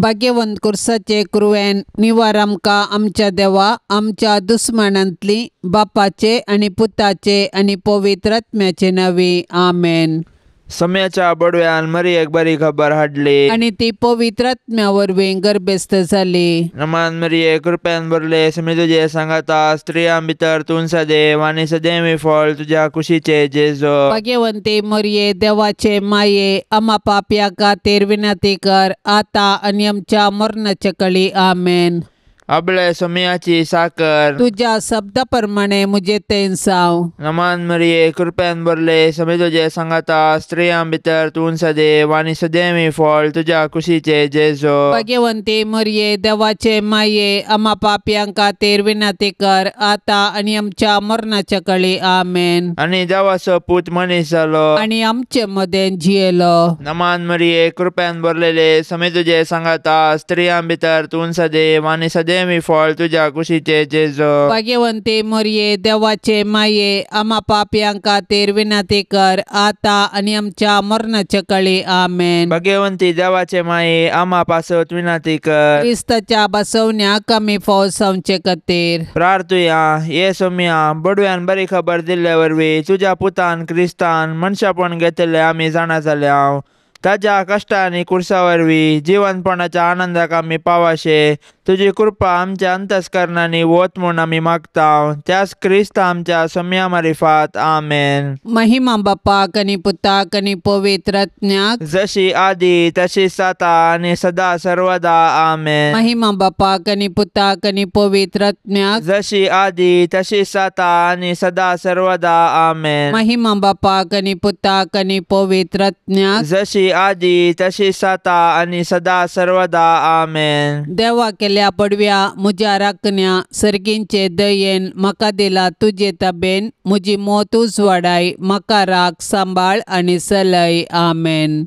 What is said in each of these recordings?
भाग्यवंत कुर्साचे कुरवेन निवार आमकां आमच्या देवा आमच्या दुस्मानांतली बापाचे आनी पुताचे आनी पवित्र आत्म्याचे नांवी आमेन. सम्याच्या बडव्यान मरियेक बरी खबर हाडली आनी ती पवित्र आत्म्या वरवीं गर्भस्थ जाली. नमान मरिये कृपेन भरले, समी तुजे सांगाता, स्त्रियां भितर तूं सदैव आनी सदैव फळ तुज्या कुशीचे जेजू. भाग्यवंती मरिये देवाचे माये आमा पापया खातीर विनंती कर आतां आनी आमच्या मरणाच्या कळी आमेन. आपले सोम्याची साकर तुज्या शब्दा प्रमाणे मुझे तें जावं. नमान मरिये कृपेन भरले, समी तुजे सांगाता, स्त्रियां भितर तूं सदैव आनी सदैव फळ तुज्या कुशीचे जेजू. भाग्यवंती मरिये देवाचे माये आमा पापयां खातीर विनंती कर आतां आनी आमच्या मरणाच्या कळी आमेन. आनी देवाचो पूत मनीस जालो आनी आमचे मदें जियेलो. नमान मरिये कृपेन भरलेले, समी तुजे सांगाता, स्त्रियां भितर तूं सदैव आनी सदैव फळ तुज्या कुशीचे जेजू. भाग्यवंती मरिये देवाचे माये आमा पापयां खातीर विनंती कर आतां आनी आमच्या मरणाच्या कळी आमेन. भाग्यवंती देवाचे माये आमा पासत विनंती कर. क्रिस्ताच्या बसवण्याक आमी फौज जावचे खातीर प्रार्थुया. ये सोम्या बडव्यान बरी खबर दिल्ले वरवीं तुज्या पुतान क्रिस्तान मनशापण घेतिल्ले आमी जाणा जाल्या. ताज्या कश्टांनी कुर्सा वरवीं जिवनपणाच्या आनंदाक आमी पावाशे तुजी कृपा आमच्या अंतस्करणांनी वत म्हूण आमी मागता. त्याच क्रिस्त आमच्या सोम्या मारिफात आमेन. महिमा बापाक आनी पुताक आनी पवित्र आत्म्याक जशी आदी तशी जाता आनी सदा सर्वदा आमेन. महिमा बापाक आनी पुताक आनी पवित्र आत्म्याक जशी आदी तशी जाता आनी सदा सर्वदा आमेन. महिमा बापाक आनी पुताक आनी पवित्र आत्म्याक जशी आदी तशी जाता आनी सदा सर्वदा आमेन. देवा केल्या पडव्या म्हज्या राखण्या सर्गींचे दयेन म्हाका दिला तुजे ताबेन म्हजी मोत उजवाडाय म्हाका राख सांबाळ आनी सलय आमेन.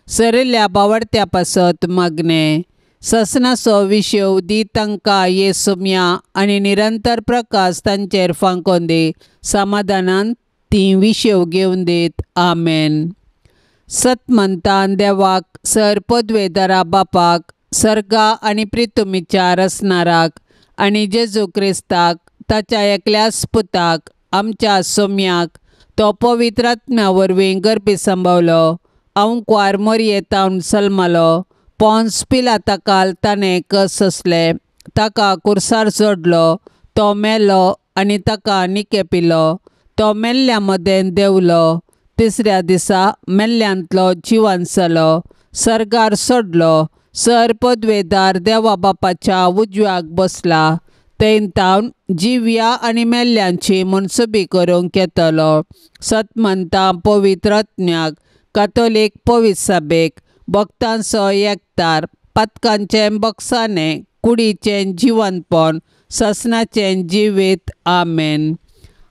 सरिल्ल्या बावडत्या पासत मागणें ससनाचो विशेव दी तांकां ये सुम्या आनी निरंतर प्रकाश तांचेर फांकोन दी समाधानान ती विशेव घेवन दीत आमेन. सतमंतान देवाक सर पदवेदारा बापाक सर्गा आनी प्रितुमीच्या रसनाराक आनी जेजू क्रिस्ताक ताच्या एकल्याच पुताक आमच्या सोम्याक तो पवित्र आत्म्या वरवीं गर्भी संभवलो अंकवार मोरयेतावन सल्मालो पोन्स पिलाताकाल ताणें कस सोंसले ताका कुर्सार जोडलो तो मेलो आनी ताका निके पिलो तो मेल्ल्या मदें देंवलो तिसऱ्या दिसा मेल्ल्यांतलो जिवन जालो सर्गार सोडलो सर पदवेदार देवा बापाच्या उजव्याक बसला थंय जिव्या आनी मेल्ल्यांची मनसुबी करूंक येतलो. सतमंता पवित्र आत्म्याक कातोलीक पवित्र सभेक भक्तांचो एकतार पातकांचें बक्षाणें कुडीचें जिवनपण ससनाचें जिवीत आमेन.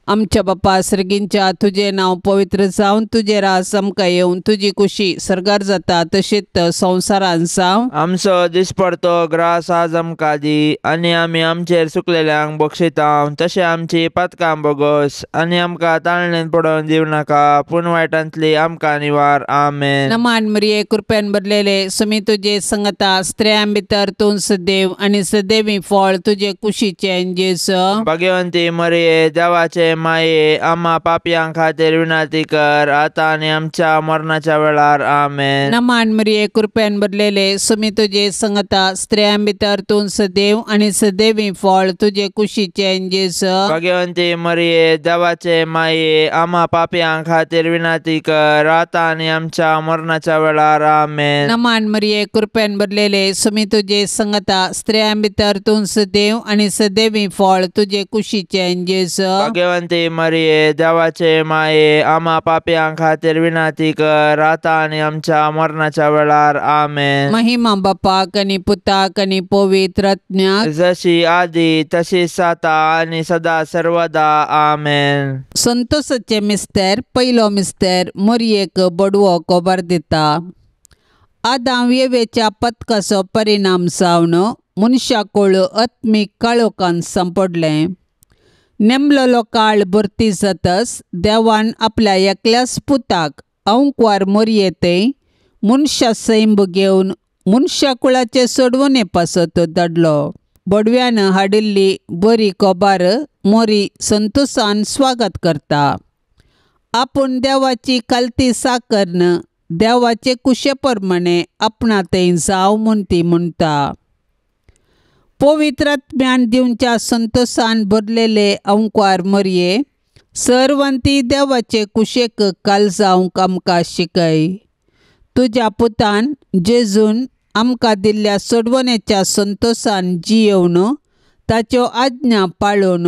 आमच्या बापा सर्गींच्या तुजें नांव पवित्र जावन तुजें राज आमकां येवन तुजी कुशी सर्गार जाता तशीच संवसारान जावं. आमचो दिसपडतो ग्रास आज आमकां दी आनी आमी आमचेर चुकलेल्यांक बक्षिता तशें आमची पातकां बोगस आनी आमकां ताळणेन पडोवन दिवं नाका पूण वायटांतली आमकां निवार आमेन. नमान मरिये कृपेन भरलेले सुमी तुजे संगता स्त्रियां भितर तूं सदैव आनी सदैवी फळ तुजे कुशीचें जेजू. भाग्यवंती मरिये देवाचे माये आमा पापयां खातीर विनंती कर आतां आनी आमच्या मरणाच्या वेळार आमेन. नमान मरिये कृपेन भरलेले सुमी तुजे संगता स्त्रियां भितर तूं सदैव आनी सदैवी फळ तुजे कुशीचें जेजू. भाग्यवंती मरिये देवाचे माये आमा पापयां खातीर विनंती कर आतां आनी आमच्या मरणाच्या वेळार आमेन. नमान मरिये कृपेन भरलेले सुमी तुजे संगता स्त्रियां भितर तूं सदैव आनी सदैवी फळ तुजे कुशीचें जेजू. भाग्यवंती मरिये देवाचे माये आमा पापयां खातीर विनंती कर आतां आनी आमच्या मरणाच्या वेळार आमेन. महिमा बापाक आनी पुताक आनी पवित्र आत्म्याक जशी आदी तशी जाता आनी सदा सर्वदा आमेन. संतोषाचे मिस्तेर पयलो मिस्तेर मोरयेक बडवो खबर दिता. आदाम येवेच्या पथकाचो परिणाम जावन मनशाकूळ आत्मीक काळोखान सांपडलें. नेमलेलो काळ भरती जातच देवान आपल्या एकल्याच पुताक अंकवार मोरयेतय मनशा सैंब घेवन मनशाकुळाचे सोडवणे पासत धाडलो. बडव्यान हाडिल्ली बरी खबर मोरी संतोशान स्वागत करता. आपूण देवाची कालती साकरन देवाचे कुशे प्रमाणे आपणा थंय जावं म्हूण ती म्हणटा. पवित्र आत्म्यान दिवच्या संतोशान भरलेले अंकवार मरये सर्वांती देवाचे कुशेक काल जावंक आमकां शिकय. तुज्या पुतान जेजून आमकां दिल्ल्या सोडवणेच्या संतोशान जियेवन ताच्यो आज्ञा पाळून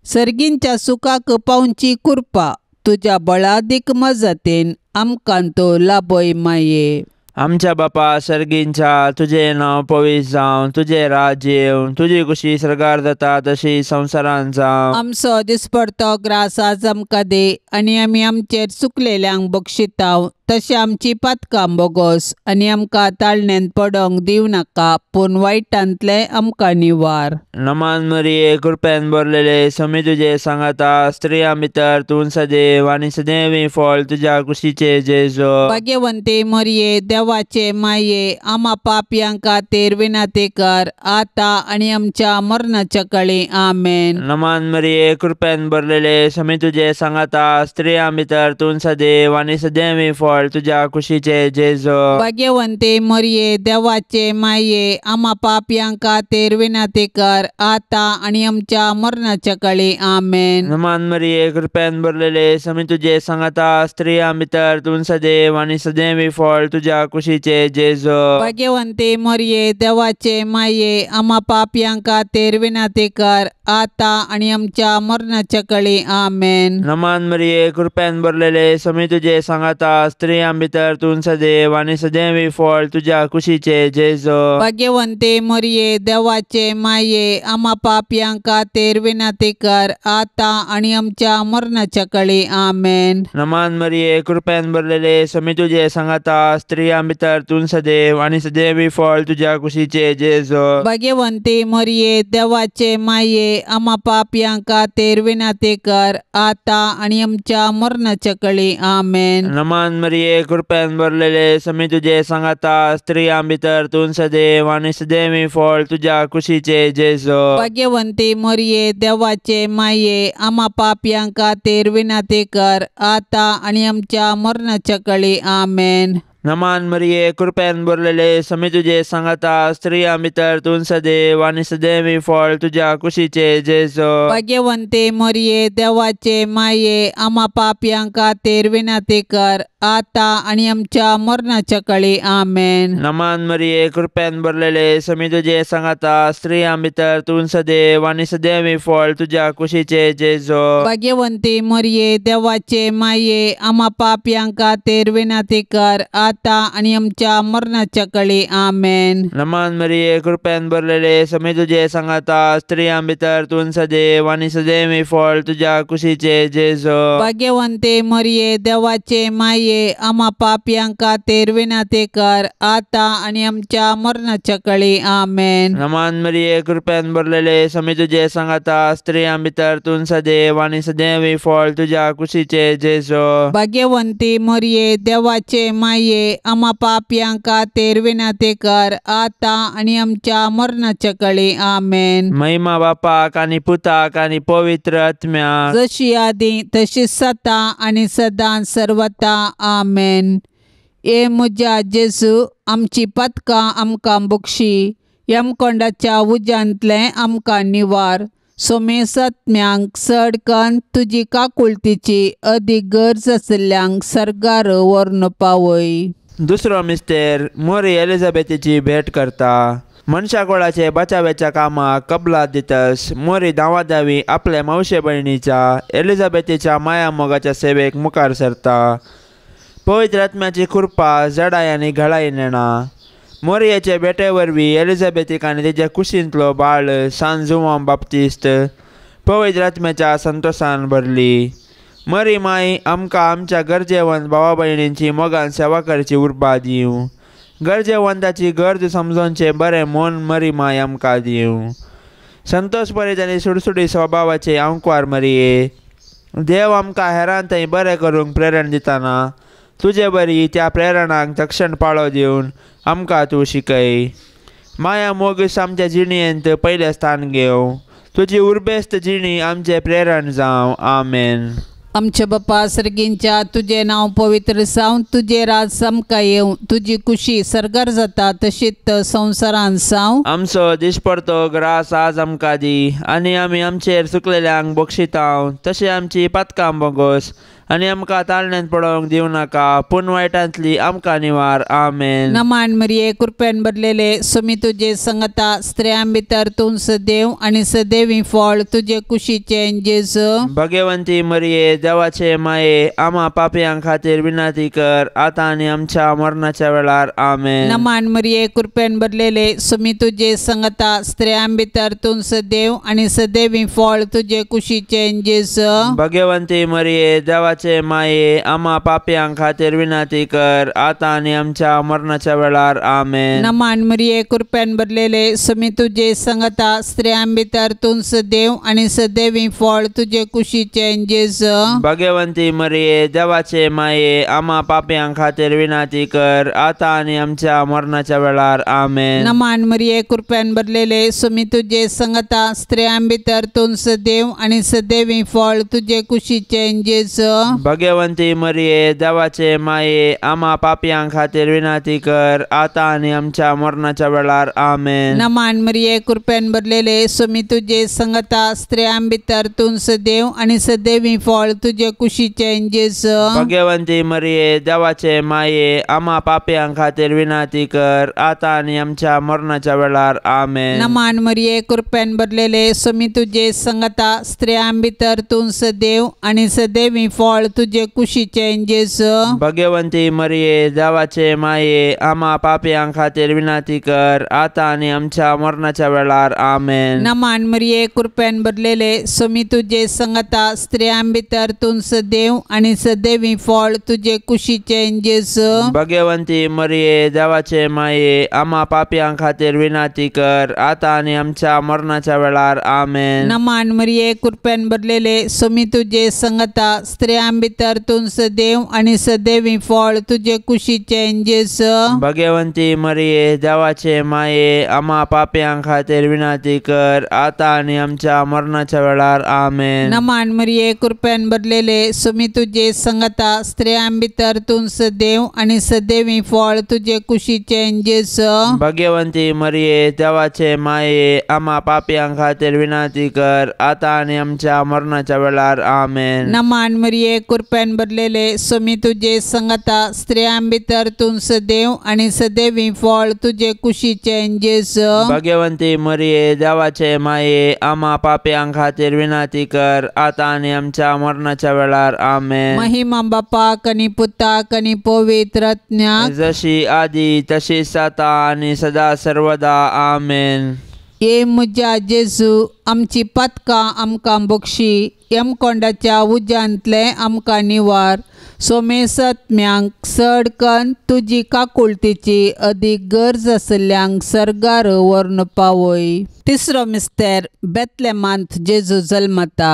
सर्गींच्या सुखाक पावची कृपा तुज्या बळादीक मजतीन आमकां तो लाभय माये. आमच्या बापा सर्गींच्या तुजें नांव पवित्र जावं, तुजें राज्य येवं, तुजी कुशी सर्गार जाता तशी संवसारांत जावं. आमचो दिसपडतो ग्रास आज आमकां दी आनी आमी आमचेर चुकलेल्यांक बक्षिताव तशें आमची पातकां बोगोस आनी आमकां ताळण्यांत पडोंक दिवं नाका पूण वायटांतलें आमकां निवार. नमान मरिये कृपेन भरलेले समी तुजे सांगाता, स्त्रियां भितर तूं सदैव आनी सदैव फळ तुज्या कुशीचे जेजू. भाग्यवंती मरिये देवाचे माये आमा पापयां खातीर विनंती कर आतां आनी आमच्या मरणाच्या काळी. आमेन. नमान मरिये कृपेन भरलेले समी तुजे सांगाता, स्त्रियां भितर तूं सदैव आनी सदैव फळ तुज्या कुशीचे जेजू. भाग्यवंती मरिये देवाचे माये आमा पापयां खातीर विनंती कर आतां आनी आमच्या मरणाच्या काळी. आमेन. नमान मरिये कृपेन भरलेले समी तुजे सांगाता, स्त्रियां भितर तूं सदैव आनी सदैव फळ तुज्या कुशीचे जेजू. भाग्यवंती मरिये देवाचे माये आमा पापयां खातीर विनंती कर आतां आनी आमच्या मरणाच्या काळी. आमेन. नमान मरिये कृपेन भरलेले समी तुजे सांगाता, स्त्रियां भितर तूं सदैव आनी सदैव फळ तुज्या कुशीचे जेजू. भाग्यवंती मरिये देवाचे माये आमा पापयां खातीर विनंती कर आतां आनी आमच्या मरणाच्या काळी. आमेन. नमान मरिये कृपेन भरलेले समी तुजे सांगाता, स्त्रियां भितर तूं सदैव आनी सदैव फळ तुज्या कुशीचे जेजू. भाग्यवंती मरिये देवाचे माये आमा पापयां खातीर विनंती कर आतां आनी आमच्या मरणाच्या काळी. आमेन. नमान मरिये कृपेन भरलेले समी तुजे सांगाता, स्त्रियां भितर तूं सदैव आनी सदैव फळ तुज्या कुशीचे जेजू. भाग्यवंती मरिये देवाचे माये आमा पापयां खातीर विनंती कर आतां आनी आमच्या मरणाच्या काळी. आमेन. नमान मरिये कृपेन भरलेले समी तुजे सांगाता, स्त्रियां भितर तूं सदैव आनी सदैव फळ तुज्या कुशीचे जेजू. भाग्यवंती मरिये देवाचे माये आमा पापयां खातीर विनंती कर आतां आनी आमच्या मरणाच्या काळी. आमेन. नमान मरिये कृपेन भरलेले समी तुजे सांगाता, स्त्रियां भितर तूं सदैव आनी सदैव फळ तुज्या कुशीचे जेजू. भाग्यवंती मरिये देवाचे माये आमा पापयां खातीर विनंती कर आतां आनी आमच्या मरणाच्या काळी. आमेन. नमान मरिये कृपेन भरलेले समी तुजे सांगाता, स्त्रियां भितर तूं सदैव आनी सदैव फळ तुज्या कुशीचे जेजू. भाग्यवंती मरिये देवाचे माये आमा पापयां खातीर विनंती कर आतां आनी आमच्या मरणाच्या काळी. आमेन. नमान मरिये कृपेन भरलेले समी तुजे सांगाता, स्त्रियां भितर तूं सदैव आनी सदैव फळ तुज्या कुशीचे जेजू. भाग्यवंती मरिये देवाचे माये आमा पापयां खातीर विनंती कर आतां आनी आमच्या मरणाच्या काळी. आमेन. महिमा बापाक आनी पुताक आनी पवित्र आत्म्याक, जशी आदी तशी सदां आनी सदां सर्वता. आमेन. ए म्हज्या जेजू आमची पातकां आमकां बक्षी, यमकोंडाच्या उज्यांतलें आमकां निवार, सोमेसात्म्यांक चड कन्न तुजी काकुळतीची अदीक गरज आशिल्ल्यांक सर्गार व्हरून पावय. दुसरो मिस्तेर मोरी एलिझाबेथीची भेट करता. मनशाकुळाचे बचाव्याच्या कामाक कबलात दितस मोरी धांवाधावी आपल्या मावशे भयणीच्या एलिझाबेथीच्या माया मोगाच्या सेवेक मुखार सरता. पवित्र आत्म्याची कृपा जडाय आनी घळाय नेणा. मोरयेचे भेटे वरवीं एलिझाबेथीक आनी तिच्या कुशींतलो बाळ सान जुवांव बाप्तिस्त पवित्र आत्म्याच्या संतोशान भरली. मरी माई आमकां आमच्या गरजेवंत भावा भयणींची मोगान सेवा करची उर्बा दिवं. गरजेवंताची गरज समजोवचें बरें मन मरी माय आमकां दिवं. संतोष परीत आनी सुडसुडी स्वभावाचे आंकवार मरिये, देव आमकां हेरां थंय बरें करूंक प्रेरण दिताना तुजे बरी त्या प्रेरणाक तक्षण पाळो दिवन आमकां तूं शिकय. माया मोगस आमच्या जिणेंत पयलें स्थान घेवं. तुजी उर्बेस्त जिणी आमचें प्रेरण जावं. आमेन. आमच्या बापा सर्गींच्या तुजें नांव पवित्र जावं, तुजें राज आमकां येवं, तुजी कुशी सर्गार जाता तशीच संवसारांत जावं. आमचो दिसपडतो ग्रास आज आमकां दी आनी आमी आमचेर चुकलेल्यांक बक्षितांव तशें आमची पातकां बोगोस आनी आमकां ताळण्यांत पडोवंक दिवं नाका पूण वायटांतली आमकां निवार. आमेन. नमान मरिये कृपेन भरलेले सुमी तुजे संगता, स्त्रियां भितर तूं सदैव आनी सदैवी फळ तुजे कुशीचें जेजू. भगवंती मरिये देवाचे माये आमा पापयां खातीर विनंती कर आतां आनी आमच्या मरणाच्या वेळार. आमेन. नमान मरिये कृपेन भरलेले सुमी तुजे संगता, स्त्रियां भितर तूं सदैव आनी सदैवी फळ तुजे कुशीचें जेजू. भगवंती मरिये देवाचे माये आमा पापयां खातीर विनंती कर आतां आनी आमच्या मरणाच्या वेळार. आमेन. नमान मरिये कृपेन भरलेले सुमी तुजे संगता, स्त्रियां भितर तूं सदैव आनी सदैवी फळ तुजे कुशीचें जेजू. भगवंती मरिये देवाचे माये आमा पापयां खातीर विनंती कर आतां आनी आमच्या मरणाच्या वेळार. आमेन. नमान मरिये कृपेन भरलेले सुमी तुजे संगता, स्त्रियां भितर तूं सदैव आनी सदैवी फळ तुजे कुशीचें जेजू. भगवंती मरिये देवाचे माये आमा पापयां खातीर विनंती कर आतां आनी आमच्या मरणाच्या वेळार. आमेन. नमान मरिये कृपेन भरलेले सुमी तुजे संगता, स्त्रियां भितर तूं सदैव आनी सदैवी फळ तुजे कुशीचें जेजू. भगवंती मरिये देवाचे माये आमा पापयां खातीर विनंती कर आतां आनी आमच्या मरणाच्या वेळार. आमेन. नमान मरिये कृपेन भरलेले सुमी तुजे संगता, स्त्रियां भितर तूं सदैव आनी सदैवी फळ तुजे कुशीचें जेजू. भगवंती मरिये देवाचे माये आमा पापयां खातीर विनंती कर आतां आनी आमच्या मरणाच्या वेळार. आमेन. नमान मरिये कृपेन भरलेले सुमी तुजे संगता, स्त्रियां भितर तूं सदैव आनी सदैवी फळ तुजे कुशीचें जेजू. भगवंती मरिये देवाचे माये आमा पापयां खातीर विनंती कर आतां आनी आमच्या मरणाच्या वेळार. आमेन. नमान मरिये कृपेन भरलेले सुमी तुजे संगता, स्त्रियां भितर तूं सदैव आनी सदैवी फळ तुजे कुशीचें जेजू. भगवंती मरिये देवाचे माये आमा पापयां खातीर विनंती कर आतां आनी आमच्या मरणाच्या वेळार. आमेन. नमान मरिये कृपेन भरलेले सुमी तुजे संगता, स्त्रियां भितर तूं सदैव आनी सदैवी फळ तुजे कुशीचें जेजू. भगवंती मरिये देवाचे माये आमा पापयां खातीर विनंती कर आतां आनी आमच्या मरणाच्या वेळार. आमेन. नमान मरिये कृपेन भरलेले सुमी तुजे संगता, स्त्रियां भितर तूं सदैव आनी सदैवी फळ तुजे कुशीचें जेजू. भगवंती मरिये देवाचे माये आमा पापयां खातीर विनंती कर आतां आनी आमच्या मरणाच्या वेळार. आमेन. महिमा बापाक आनी पुताक आनी पवित्र आत्म्याक, जशी आदी तशीच आतां आनी सदा सर्वदा. आमेन. ये म्हज्या जेजू आमची पातकां आमकां बक्षी, यमकोंडाच्या उज्यांतलें आमकां निवार, सोमेसत्म्यांक चड कन्न तुजी काकुळतीची अदीक गरज आशिल्ल्यांक सर्गार व्हरून पावय. तिसरो मिस्तेर बेतलेमांत जेजू जल्मता.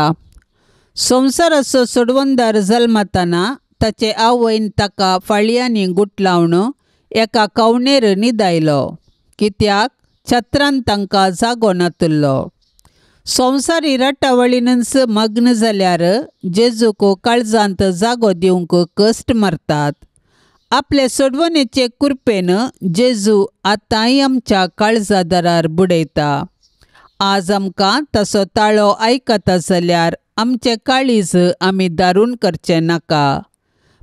संवसाराचो सोडवणदार जल्मताना ताचे आवयन ताका फाळयांनी गुटलावन एका कवणेर न्हिदायलो, कित्याक छत्रान तांकां जागो नातुल्लो. संवसारी रटावळीनच मग्न जाल्यार जेजूक काळजांत जागो दिवंक कश्ट मारतात. आपले सोडवणेचे कृपेन जेजू आतांय आमच्या काळजा दारार बुडयता. आज आमकां तसो ताळो आयकता जाल्यार आमचें काळीज आमी दारून करचें नाका.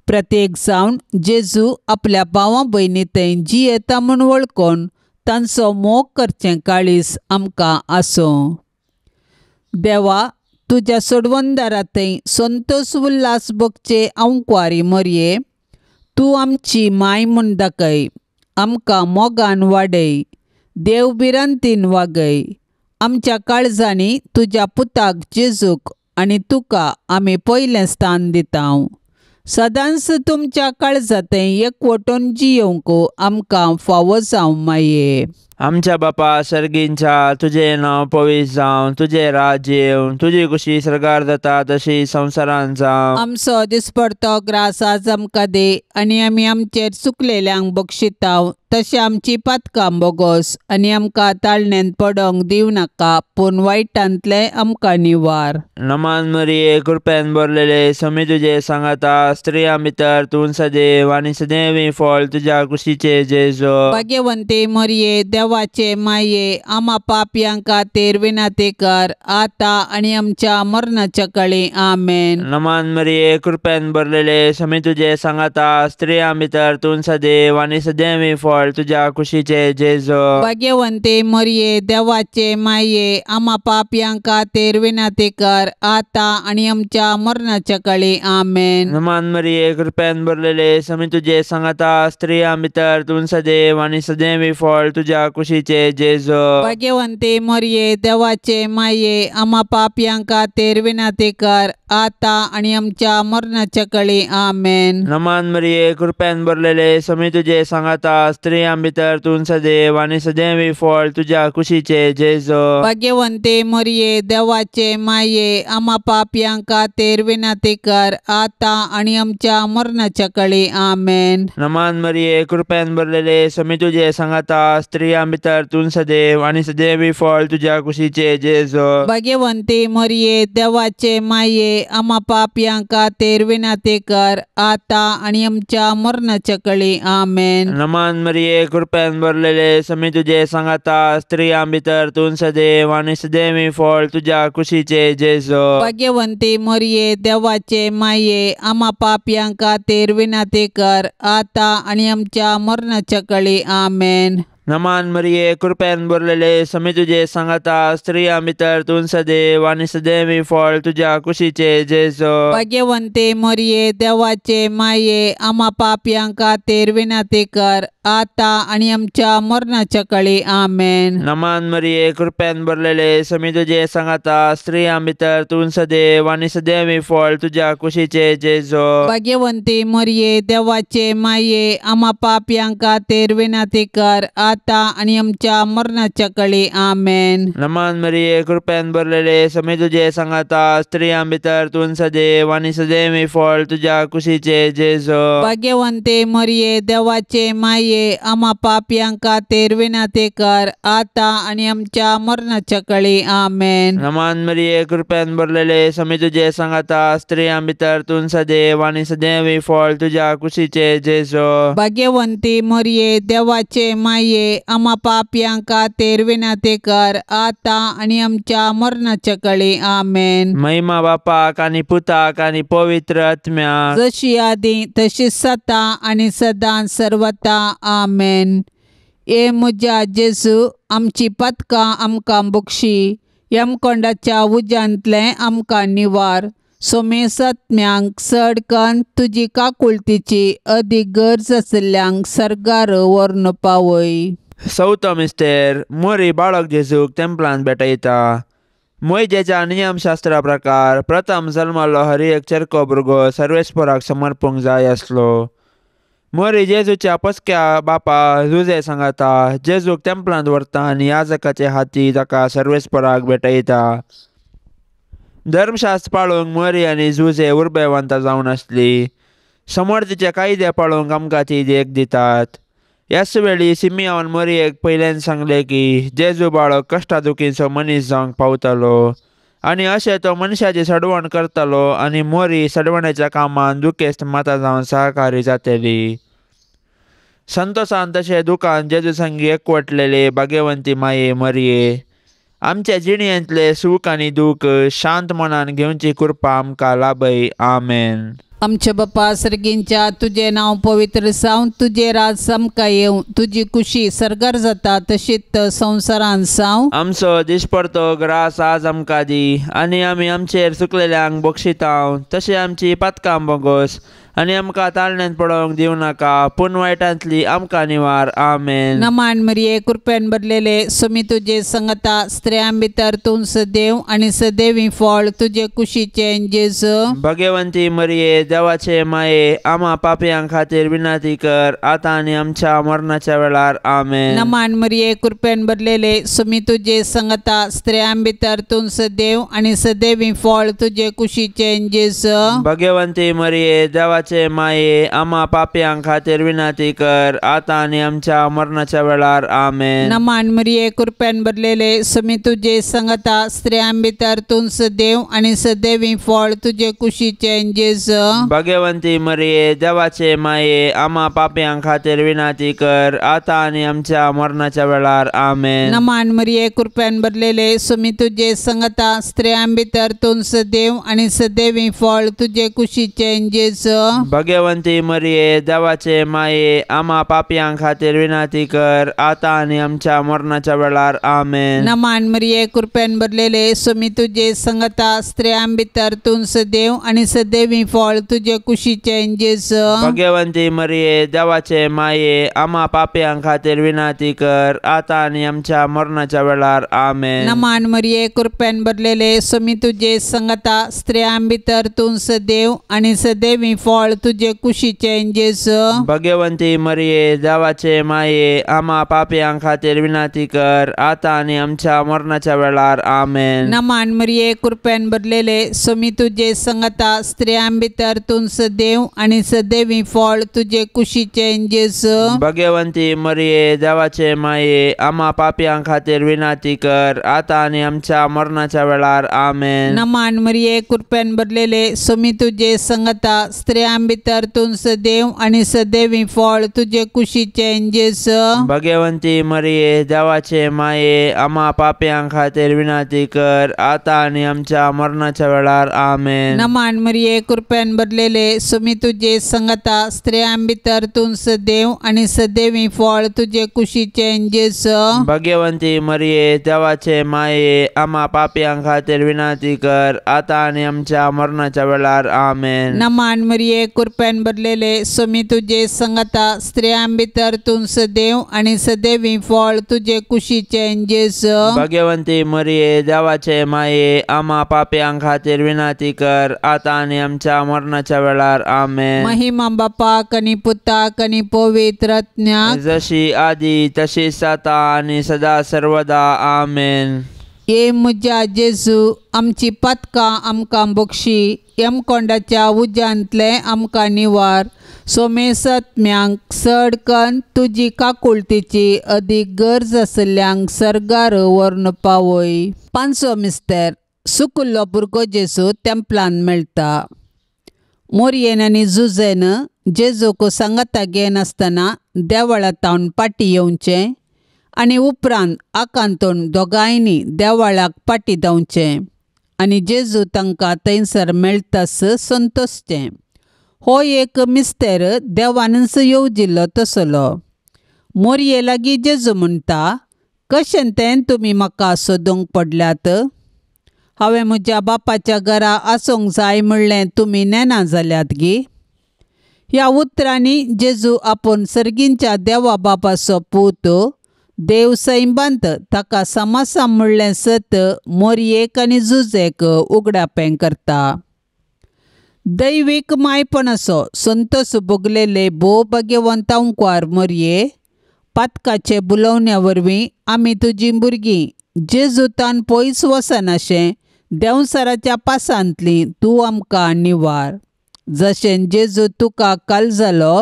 प्रत्येक जावन जेजू आपल्या भावां भयणी थंय जियेता म्हूण वळखून तांचो मोग करचें काळीज आमकां आसूं. देवा तुज्या सोडवणदारा थंय संतोष उल्हास भोगचे आंकवारी मरये, तूं आमची माय म्हूण दाखय, आमकां मोगान वाडय, देव भिरांतीन वागय. आमच्या काळजांनी तुज्या पुताक जेजूक आनी तुका आमी पयलें स्थान दिता. सदांच तुमच्या काळजांत एकवटून जियोवंक आमकां फावो जावं माये. आमच्या बापा सर्गींच्या तुजें नांव पवित्र जावं, तुजें राज्य येवं, तुजी कुशी सर्गार जाता तशी संवसारांत जावं। आमचो दिसपडतो ग्रास आज आमकां दी आनी आमी आमचेर चुकलेल्यांक बक्षिताव तशें आमची पातकां बोगोस आनी आमकां ताळण्यांत पडोंक दिवं नाका पूण वायटांतलें आमकां निवार। नमान मरिये कृपेन भरलेले स्वामी तुजे सांगाता, स्त्रियां भितर तूं सदैव आनी सदैव फळ तुज्या कुशीचे जेजू। भाग्यवंती मरिये देवाचे माये आमा पापयां खातीर विनंती कर आतां आनी आमच्या मरणाच्या काळी। आमेन। नमान मरिये कृपेन भरलेले स्वामी तुजे सांगाता, स्त्रियां भितर तूं सदैव आनी सदैव फळ तुज्या कुशीचे जेजू। भाग्यवंती मरिये देवाचे माये आमा पापयां खातीर विनंती कर आतां आनी आमच्या मरणाच्या काळी। आमेन। नमान मरिये कृपेन भरलेले स्वामी तुजे सांगाता, स्त्रियां भितर तूं सदैव आनी सदैव फळ तुज्या कुशीचे जेजू। भाग्यवंती मरिये देवाचे माये आमा पापयां खातीर विनंती कर आतां आनी आमच्या मरणाच्या काळी। आमेन। नमान मरिये कृपेन भरलेले स्वामी तुजे सांगाता, स्त्रियां भितर तूं सदैव आनी सदैव फळ तुज्या कुशीचे जेजू। भाग्यवंती मरिये देवाचे माये आमा पापयां खातीर विनंती कर आतां आनी आमच्या मरणाच्या काळी। आमेन। नमान मरिये कृपेन भरलेले स्वामी तुजे सांगाता, स्त्रियां भितर तूं सदैव आनी सदैव फळ तुज्या कुशीचे जेजू। भाग्यवंती मरिये देवाचे माये आमा पापयां खातीर विनंती कर आतां आनी आमच्या मरणाच्या काळी। आमेन। नमान मरिये कृपेन भरलेले स्वामी तुजे सांगाता, स्त्रियां भितर तूं सदैव आनी सदैव फळ तुज्या कुशीचे जेजू। भाग्यवंती मरिये देवाचे माये आमा पापयां खातीर विनंती कर आतां आनी आमच्या मरणाच्या काळी। आमेन। नमान मरिये कृपेन भरलेले स्वामी तुजे सांगाता, स्त्रियां भितर तूं सदैव आनी सदैव फळ तुज्या कुशीचे जेजू। भाग्यवंती मरिये देवाचे माये आमा पापयां खातीर विनंती कर आतां आनी आमच्या मरणाच्या काळी। आमेन। नमान मरिये कृपेन भरलेले स्वामी तुजे सांगाता, स्त्रियां भितर तूं सदैव आनी सदैव फळ तुज्या कुशीचे जेजू। भाग्यवंती मरिये देवाचे माये आमा पापयां खातीर विनंती कर आतां आनी आमच्या मरणाच्या काळी। आमेन। नमान मरिये कृपेन भरलेले स्वामी तुजे सांगाता, स्त्रियां भितर तूं सदैव आनी सदैव फळ तुज्या कुशीचे जेजू। भाग्यवंती मरिये देवाचे माये आमा पापयां खातीर विनंती कर आतां आनी आमच्या मरणाच्या काळी। आमेन। नमान मरिये कृपेन भरलेले स्वामी तुजे सांगाता, स्त्रियां भितर तूं सदैव आनी सदैव फळ तुज्या कुशीचे जेजू। भाग्यवंती मरिये देवाचे माये आमा पापयां खातीर विनंती कर आतां आनी आमच्या मरणाच्या काळी। आमेन। महिमा बापाक आनी पुताक आनी पवित्र आत्म्याक, जशी आदी तशी सदां आनी सदां सर्वता। आमेन। ए म्हज्या जेजू आमची पातकां आमकां बक्षी, यमकोंडाच्या उज्यांतलें आमकां निवार, सोमेसत्म्यांक चड कन्न तुजी काकुळतीची अदीक गरज आशिल्ल्यांक सर्गार व्हरून पावय। चवथो मिस्तेर मोरी बाळक जेजूक तेंपलांत भेटयता। मोयजेच्या नियमशास्त्रा प्रकार प्रथम जल्मलो हर एक चेरको भुरगो सर्वेस्पराक समर्पूंक जाय आसलो। मोरी जेजूच्या पसक्या बापा जुजे सांगाता जेजूक तेंपलांत व्हरता आनी याजकाचे हाती ताका सर्वेस्पराक भेटयता। धर्मशास्त्र पाळूंक मोरी आनी जुजे उर्बेवंत जावन आसली। समर्थीचे कायदे पाळूंक आमकां ती देख दितात। ह्याच वेळी सिमियान मोरयेक पयल्यान सांगलें की जेजू बाळक कश्टा दुखीचो मनीस जावंक पावतलो आनी अशें तो मनशाची सडवण करतलो आनी मोरी सडवणेच्या कामान दुखेस्त माता जावन सहकारी जातली। संतोसान तशें दुकान जेजू संगी एकवटलेले भाग्यवंती माये मरये आमच्या जिणेंतले सूख आनी दूख शांत मनान घेवची कृपा आमकां लाभय। आमेन। आमच्या बापा सर्गींच्या तुजें नांव पवित्र जावं, तुजें राज आमकां येवं, तुजी कुशी सर्गार जाता तशीच संवसारांत जावं। आमचो दिसपडतो ग्रास आज आमकां दी आनी आमी आमचेर चुकलेल्यांक बक्षितांव तशें आमची पातकां बोगोस आनी आमकां ताळण्यांत पडोवंक दिवं नाका, पूण वायटांतली आमकां निवार. आमेन. नमान मरिये, कृपेन भरलेले, स्वामी तुजे संगता, स्त्रियां भितर तूं सदैव आनी सदैवी फळ तुजे कुशीचें जेजू. भगवंती मरिये, देवाचे माये, आमा पापयां खातीर विनंती कर, आतां आनी आमच्या मरणाच्या वेळार. आमेन. नमान मरिये, कृपेन भरलेले, स्वामी तुजे संगता, स्त्रियां भितर तूं सदैव आनी सदैवी फळ तुजे कुशीचें जेजू. भगवंती मरिये, देवाचे माये, आमा पापयां खातीर विनंती कर, आतां आनी आमच्या मरणाच्या वेळार. आमेन. नमान मरिये, कृपेन भरलेले, स्वामी तुजे संगता, स्त्रियां भितर तूं सदैव आनी सदैवी फळ तुजे कुशीचें जेजू. भगवंती मरिये, देवाचे माये, आमा पापयां खातीर विनंती कर, आतां आनी आमच्या मरणाच्या वेळार. आमेन. नमान मरिये, कृपेन भरलेले, स्वामी तुजे संगता, स्त्रियां भितर तूं सदैव आनी सदैवी फळ तुजे कुशीचें जेजू. भगवंती मरिये, देवाचे माये, आमा पापयां खातीर विनंती कर, आतां आनी आमच्या मरणाच्या वेळार. आमेन. नमान मरिये, कृपेन भरलेले, स्वामी तुजे संगता, स्त्रियां भितर तूं सदैव आनी सदैवी फळ तुजे कुशीचें जेजू. भगवंती मरिये, देवाचे माये, आमा पापयां खातीर विनंती कर, आतां आनी आमच्या मरणाच्या वेळार. आमेन. नमान मरिये, कृपेन भरलेले, स्वामी तुजे संगता, स्त्रियां भितर तूं सदैव आनी सदैवी फळ तुजे कुशीचें जेजू. भगवंती मरिये, देवाचे माये, आमा पापयां खातीर विनंती कर, आतां आनी आमच्या मरणाच्या वेळार. आमेन. नमान मरिये, कृपेन भरलेले, स्वामी तुजे संगता, स्त्रियां भितर तूं सदैव आनी सदैवी फळ तुजे कुशीचें जेजू. भगवंती मरिये, देवाचे माये, आमा पापयां खातीर विनंती कर, आतां आनी आमच्या मरणाच्या वेळार. आमेन. नमान मरिये, कृपेन भरलेले, स्वामी तुजे संगता, स्त्रियां भितर तूं सदैव आनी सदैवी फळ तुजे कुशीचें जेजू. भगवंती मरिये, देवाचे माये, आमा पापयां खातीर विनंती कर, आतां आनी आमच्या मरणाच्या वेळार. आमेन. नमान मरिये, कृपेन भरलेले, स्वामी तुजे संगता, स्त्रियां भितर तूं सदैव आनी सदैवी फळ तुजे कुशीचें जेजू. भगवंती मरिये, देवाचे माये, आमा पापयां खातीर विनंती कर, आतां आनी आमच्या मरणाच्या वेळार. आमेन. नमान मरिये, कृपेन भरलेले, स्वामी तुजे संगता, स्त्रियां भितर तूं सदैव आनी सदैवी फळ तुजे कुशीचें जेजू. भगवंती मरिये, देवाचे माये, आमा पापयां खातीर विनंती कर, आतां आनी आमच्या मरणाच्या वेळार. आमेन. महिमा बापाक आनी पुताक आनी पवित्र आत्म्याक, जशी आदी तशीच आतां आनी सदा सर्वदा. आमेन. ये म्हज्या जेजू, आमची पातकां आमकां बक्षी, यमकोंडाच्या उज्यांतलें आमकां निवार, सोमेसत्म्यांक चड कन्न तुजी काकुळतीची अदीक गरज आशिल्ल्यांक सर्गार व्हरून पावय. पांचवो मिस्तेर, सुकुल्लो भुरगो जेजू तेंपलान मेळटा. मोरयेन आनी जुजेन जेजूक सांगाता घेनासतना देवळांत पाटी येवचें आनी उपरांत आकांतून दोगांयनी देवळाक पाटी धांवचें आनी जेजू तांकां थंयसर मेळटास संतोशचें. हो एक मिस्तेर देवानच येवजिल्लो तसलो. मोरये लागीं जेजू म्हणटा, कशें तें तुमी म्हाका सोदूंक पडल्यात? हांवें म्हज्या बापाच्या घरा आसूंक जाय म्हणलें तुमी नेना जाल्यात गी? ह्या उतरांनी जेजू आपूण सर्गींच्या देवा बापाचो पूत, देव सैबांत ताका समासा म्हणलें सत मोरयेक आनी जुजेक उगडापें करता. दैवीक मायपणाचो संतोष भोगलेले भोव भाग्यवंत अंकवार मोरये, पातकाचे बुलोवण्या वरवीं आमी तुजीं भुरगीं जेजूतान पयस वचनाशें देंवसाराच्या पासांतली तूं आमकां निवार. जशें जेजू तुका काल जालो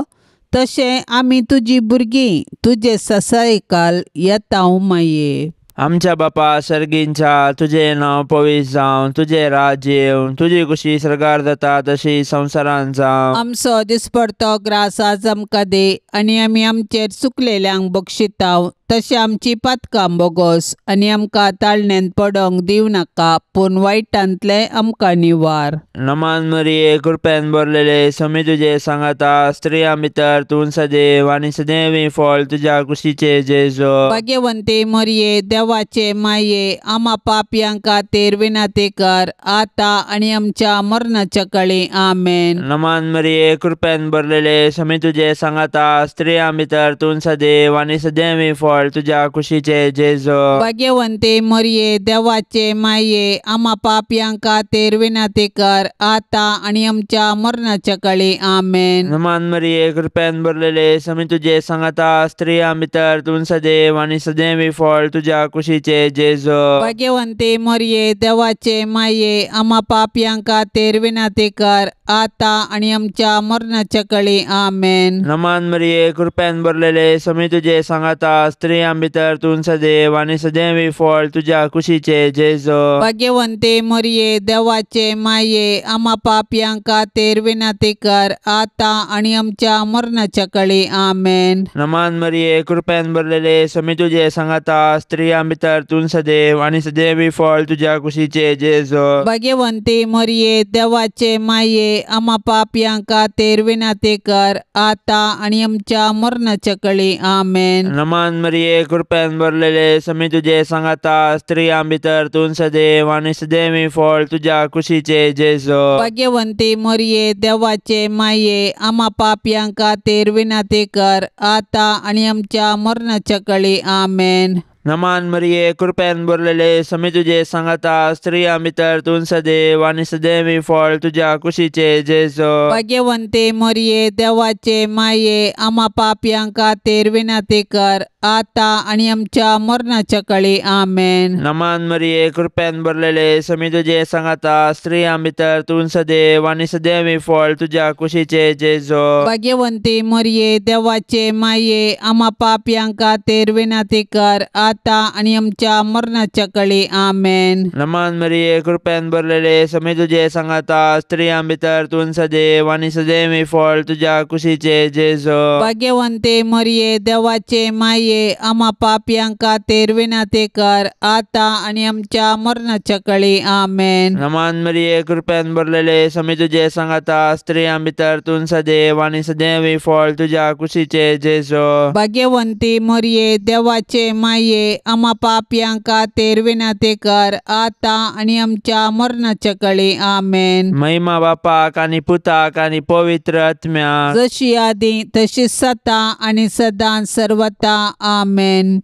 तशें आमी तुजी भुरगीं तुजे ससायकाल येता माये. आमच्या बापा सर्गींच्या, तुजें नांव पवित्र जावं, तुजें राज्य येवं, तुजी खुशी सर्गार जाता तशी संवसारांत जावं. आमचो दिसपडतो ग्रास आज आमकां दी आनी आमी आमचेर चुकलेल्यांक बक्षिताव तशें आमची पातकां बोगोस आनी आमकां ताळण्यांत पडोंक दिवं नाका, पूण वायटांतलें आमकां निवार. नमान मरिये, कृपेन भरलेले, स्वामी तुजे सांगाता, स्त्रियां भितर तूं सदैव आनी सदैव फळ तुज्या कुशीचें जेजू. भाग्यवंती मरिये, देवाचे माये आमा पापयां खातीर विनंती कर आतां आनी आमच्या मरणाच्या कळी आमेन। नमन मरिये कृपेन भरलेले समी तुझे सांगाता स्त्रियां भितर तूं सदैव आनी सदैवी फळ तुज्या कुशीचे जेजू। भाग्यवंती मरिये देवाचे माये आमा पापयां खातीर विनंती कर आतां आनी आमच्या मरणाच्या कळी आमेन। नमन मरिये कृपेन भरलेले समी तुझे सांगाता स्त्रियां भितर तूं सदैव आनी सदैवी फळ तुज्या कुशीचे जेजू। भाग्यवंती मरिये देवाचे माये आमा पापयां खातीर विनंती कर आतां आनी आमच्या मरणाच्या कळी आमेन। नमन मरिये कृपेन भरलेले समी तुझे सांगाता स्त्रियां भितर तूं सदैव आनी सदैवी फळ तुज्या कुशीचे जेजू। भाग्यवंती मरिये देवाचे माये आमा पापयां खातीर विनंती कर आतां आनी आमच्या मरणाच्या कळी आमेन। नमन मरिये कृपेन भरलेले समी तुझे सांगाता स्त्रियां भितर तूं सदैव आनी सदैवी फळ तुज्या कुशीचे जेजू। भाग्यवंती मरिये देवाचे माये आमा पापयां खातीर विनंती कर आतां आनी आमच्या मरणाच्या कळी आमेन। नमन मरिये कृपेन भरलेले समी तुझे सांगाता स्त्रियां भितर तूं सदैव आनी सदैवी फळ तुज्या कुशीचे जेजू। भाग्यवंती मरिये देवाचे माये आमा पापयां खातीर विनंती कर आतां आनी आमच्या मरणाच्या कळी आमेन। नमन मरिये कृपेन भरलेले समी तुझे सांगाता स्त्रियां भितर तूं सदैव आनी सदैवी फळ तुज्या कुशीचे जेजू। भाग्यवंती मरिये देवाचे माये आमा पापयां खातीर विनंती कर आतां आनी आमच्या मरणाच्या कळी आमेन। नमन मरिये कृपेन भरलेले समी तुझे सांगाता स्त्रियां भितर तूं सदैव आनी सदैवी फळ तुज्या कुशीचे जेजू। भाग्यवंती मरिये देवाचे माये आमा पापयां खातीर विनंती कर आतां आनी आमच्या मरणाच्या कळी आमेन। नमन मरिये कृपेन भरलेले समी तुझे सांगाता स्त्रियां भितर तूं सदैव आनी सदैवी फळ तुज्या कुशीचे जेजू। भाग्यवंती मरिये देवाचे माये आमा पापयां खातीर विनंती कर आतां आनी आमच्या मरणाच्या कळी आमेन। नमन मरिये कृपेन भरलेले समी तुझे सांगाता स्त्रियां भितर तूं सदैव आनी सदैवी फळ तुज्या कुशीचे जेजू। भाग्यवंती मरिये देवाचे माये आमा पापयां खातीर विनंती कर आतां आनी आमच्या मरणाच्या कळी आमेन। महिमा बापाक आनी पुताक आनी पवित्र आत्म्याक, जशी आदी तशी सदां आनी सदां सर्वता आमेन।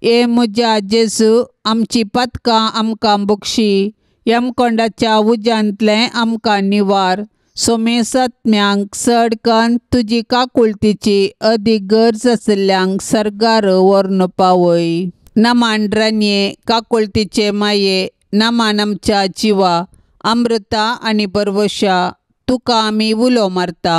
ए म्हज्या जेजू आमची पदकां आमकां बक्षी, यमकोंडाच्या उज्यांतलें आमकां निवार, सोमेसत्म्यांक चड कन्न तुजी काकुळतीची अदीक गरज आशिल्ल्यांक सर्गार व्हरून पावय। नमान रानये काकुळतीचे माये, नमान आमच्या जिवा अमृता आनी परवशा, तुका आमी उलो मारता,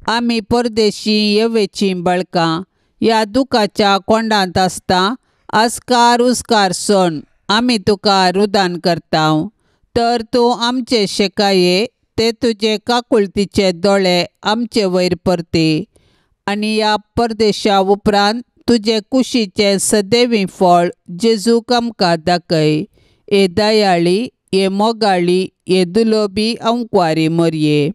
आमी परदेशी येवेचीं बळकां, ह्या दुखाच्या कोंडांत आसता आस्कार उस्कार सोण आमी तुका रुदान करता, तर तूं आमचे शेकाये ते तुजे काकुळतीचे दोळे आमचे वयर परती आनी ह्या परदेशा उपरांत तुजे कुशीचें सदैवी फळ जेजूक आमकां दाखय। ए दयाळी, ए मोगाळी, ए दुलोबी अंकवारी मरये,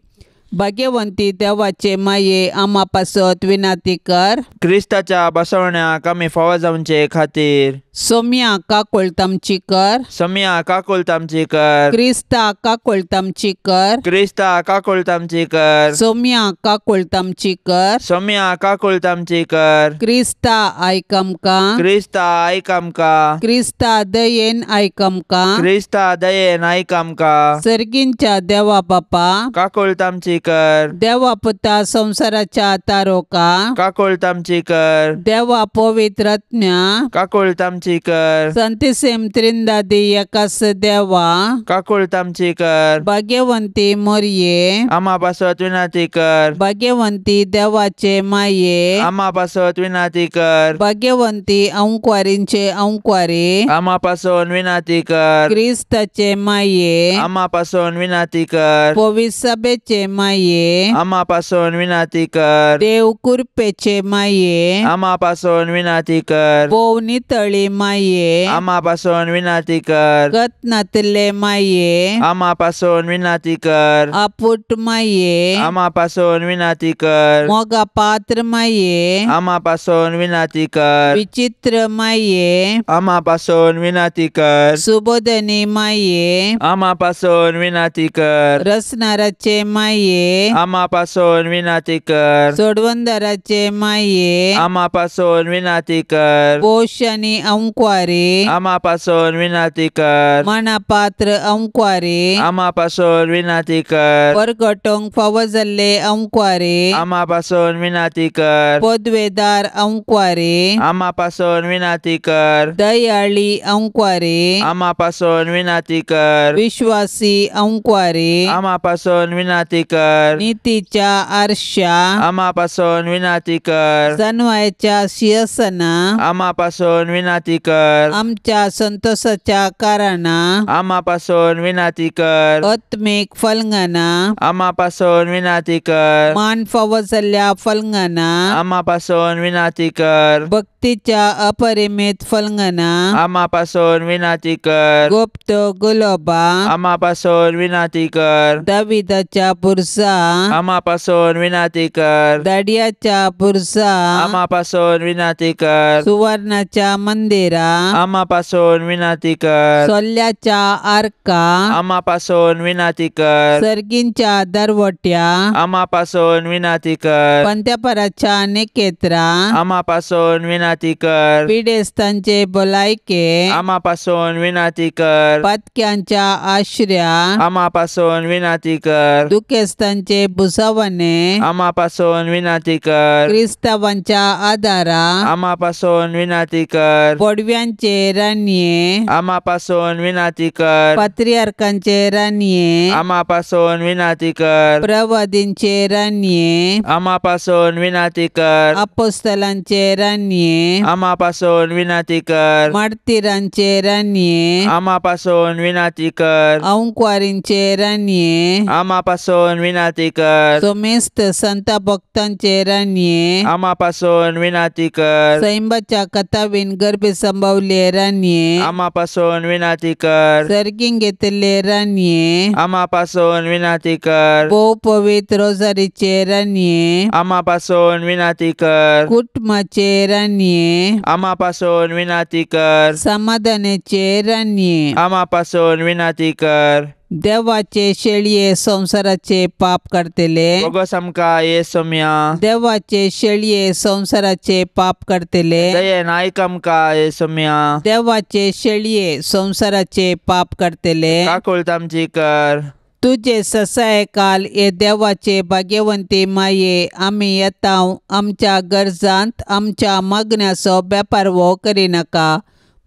भाग्यवंती देवाचे माये आमा पासत विनंती कर। क्रिस्ताच्या बसवण्याक आमी फावो जावचे खातीर सोम्या काकुळट आमची कर, सोम्या काकुळट आमची कर, क्रिस्ता काकुळट आमची कर, क्रिस्ता काकुळट आमची कर, सोम्या काकुळट आमची कर, सोम्या काकुळट आमची कर, क्रिस्ता आयक आमकां, क्रिस्ता आयक आमकां, क्रिस्ता दयेन आयक आमकां, क्रिस्ता दयेन आयक आमकां, सर्गींच्या देवा बापा काकुळट आमची कर, देवा पुता संवसाराच्या तारोका काकुळट आमची कर, देवा पवित्र आत्म्या काकुळट आमची कर, संतिसेम त्रिंदादी एकास देवा काकुळट आमची कर, भाग्यवंती मोरये आमा पासत विनंती कर, भाग्यवंती देवाचे माये आमा पासत विनंती कर, भाग्यवंती अंकवारींचे अंकवारी आमा पासून विनंती कर, क्रिस्ताचे माये आमा पासून विनंती कर, पवित्र सभेचे माये माये आमा पासून विनाती कर। देव कृपेचे माये आमा पासून विनाती कर। भोव नितळी माये आमा पासून विनाती कर। गत नातिल्ले माये आमा पासून विनाती कर। आपुट माये आमा पासून विनाती कर। मोगा पात्र माये आमा पासून विनाती कर। विचित्र माये आमा पासून विनाती कर। सुबोधनी माये आमा पासून विनाती कर। रसनाराचे माये आमा पासून विनाती कर। सोडवंदराचे माये आमा पासून विनाती कर। पोश आनी अंकवारी आमा पासून विनाती कर। मनापात्र अंकवारी आमा पासून विनाती कर। परगटोंक फावो जाल्ले अंकवारी आमा पासून विनाती कर। पदवेदार अंकवारी आमा पासून विनाती कर। दयाळी अंकवारी आमा पासून विनाती कर। विश्वासी अंकवारी आमा पासून विनाती कर। नीतीच्या आरशा आमा पासून विनाती कर। जनवायच्या शिरसना आमा पासून विनाती कर। आमच्या संतोषाच्या कारणा आमा पासून विनाती कर। आत्मिक फलंगना आमा पासून विनाती कर। मान फावो जाल्ल्या फलंगना आमा पासून विनाती कर। भक्तीच्या अपरिमित फलंगना आमा पासून विनाती कर। गुप्त गुलोबा आमा पासून विनाती कर। दाविदाच्या बुरसा आमा पासून विनाती कर। दाडियाच्या बुरसा आमा पासून विनाती कर। सुवर्णाच्या मंदिरा आमा पासून विनाती कर। सोल्याच्या आर्का आमा पासून विनाती कर। सर्गींच्या दरवट्या आमा पासून विनाती कर। पंत्यापराच्या निकेत्रा आमा पासून विनाती कर। पिडेस्तांचे भलायके आमा पासून विनाती कर। पातक्यांच्या आश्र्या आमा पासून विनाती कर। दुखेस्तांचे भुसावणे आमा पासून विनाती कर। क्रिस्तावांच्या आदारा आमा पासून विनाती कर। पडव्यांचे राणये आमा पासून विनाती कर। पात्रियार्कांचे राणये आमा पासून विनाती कर। प्रवादींचे राणये आमा पासून विनाती कर। अपोस्तलांचे राणये आमा पासून विनाती कर। मार्तीरांचे राणये आमा पासून विनाती कर। अंकवारींचे राणये आमा पासून विनाती कर। सोमेस्त संत भक्तांचे राणये आमा पासून विनाती कर। सैंबाच्या कथावीन गर्भे संभवले राणये आमा पासून विनाती कर। सर्गीन घेतिल्ले राणये आमा पासून विनाती कर। भोव पवित्र रोजारीचे राणये आमा पासून विनाती कर। कुटुंबाचे राणये आमा पासून विनाती कर। समाधानाचे राणये आमा पासून विनाती कर। देवाचे शेळये संवसाराचे पाप काडटले बोगस आमकां ये सोम्या। देवाचे शेळये संवसाराचे पाप काडटले दयेन आयक आमकां ये सोम्या। देवाचे शेळये संवसाराचे पाप काडटले काकूळत आमची कर। तुजे ससाय काल हे देवाचे भाग्यवंती माये आमी येता आमच्या गरजांत आमच्या मागण्याचो बेपारवो करिनाका